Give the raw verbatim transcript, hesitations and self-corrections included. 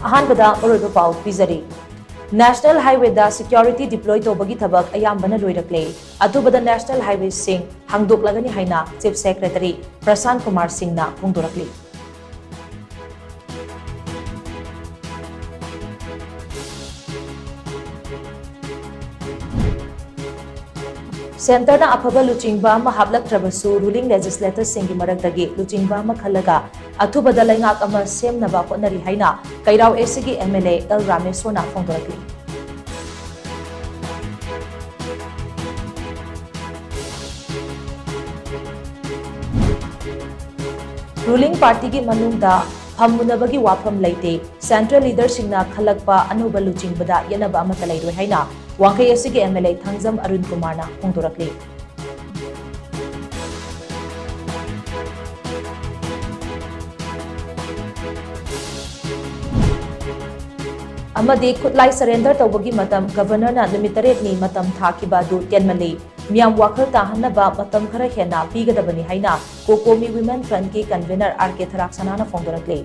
ꯑꯍꯥꯟꯕꯗ ꯃꯔꯨꯑꯣꯏꯕ ꯄꯥꯎ ꯄꯤꯖꯔꯤ꯫ National Highwayꯗ security deploy ꯇꯧꯕꯒꯤ ꯊꯕꯛ ꯑꯌꯥꯝꯕꯅ ꯂꯣꯏꯔꯛꯂꯦ꯫ ꯑꯊꯨꯕꯗ National Highwayꯁꯤꯡ ꯍꯥꯡꯗꯣꯛꯂꯒꯅꯤ ꯍꯥꯏꯅ Chief Secretary ꯄ꯭ꯔꯁꯥꯟ ꯀꯨꯃꯥꯔ ꯁꯤꯡꯅ ꯐꯣꯡꯗꯣꯔꯛꯂꯤ꯫ Centreꯅ ꯑꯐꯕ ꯂꯨꯆꯤꯡꯕ ꯑꯃ ꯍꯥꯞꯂꯛꯇ꯭ꯔꯕꯁꯨ, ruling legislatorꯁꯤꯡꯒꯤ ꯃꯔꯛꯇꯒꯤ ꯂꯨꯆꯤꯡꯕ ꯑꯃ ꯈꯜꯂꯒ ꯑꯊꯨꯕꯗ ꯂꯩꯉꯥꯛ ꯑꯃ ꯁꯦꯝꯅꯕ ꯍꯣꯠꯅꯔꯤ ꯍꯥꯏꯅ ꯀꯩꯔꯥꯎ ꯑꯦꯁꯤꯒꯤ MLA ꯑꯦꯜ ꯔꯥꯃꯦꯁꯣꯔꯅ ꯐꯣꯡꯗꯣꯔꯛꯂꯤ꯫ Ruling partyꯒꯤ ꯃꯅꯨꯡꯗ ꯐꯝꯃꯨꯅꯕꯒꯤ ꯋꯥꯐꯝ ꯂꯩꯇꯦ, central leaderꯁꯤꯡꯅ ꯈꯜꯂꯛꯄ ꯑꯅꯧꯕ ꯂꯨꯆꯤꯡꯕꯗ ꯌꯦꯠꯅꯕ ꯑꯃꯠꯇ ꯂꯩꯔꯣꯏ ꯍꯥꯏꯅ ꯋꯥꯡꯈꯩ ꯑꯦꯁꯤꯒꯤ MLA ꯊꯥꯡꯖꯝ ꯑꯔꯨꯟ ꯀꯨꯃꯥꯔꯅ ꯐꯣꯡꯗꯣꯔꯛꯂꯤ꯫ ꯑꯃꯗꯤ ꯈꯨꯠꯂꯥꯏ surrender ꯇꯧꯕꯒꯤ ꯃꯇꯝ Governorꯅ ꯅꯨꯃꯤꯠ ꯇꯔꯦꯠꯅꯤ ꯃꯇꯝ ꯊꯥꯈꯤꯕ ꯑꯗꯨ ꯇꯦꯟꯃꯜꯂꯤ꯫ ꯃꯤꯌꯥꯝ ꯋꯥꯈꯜ ꯇꯥꯍꯟꯅꯕ ꯃꯇꯝ ꯈꯔ ꯍꯦꯟꯅ ꯄꯤꯒꯗꯕꯅꯤ ꯍꯥꯏꯅ COCOMI Women Frontꯀꯤ convener ꯑꯥꯔ ꯀꯦ ꯊꯔꯥꯛꯁꯅꯥꯅ ꯐꯣꯡꯗꯣꯔꯛꯂꯤ꯫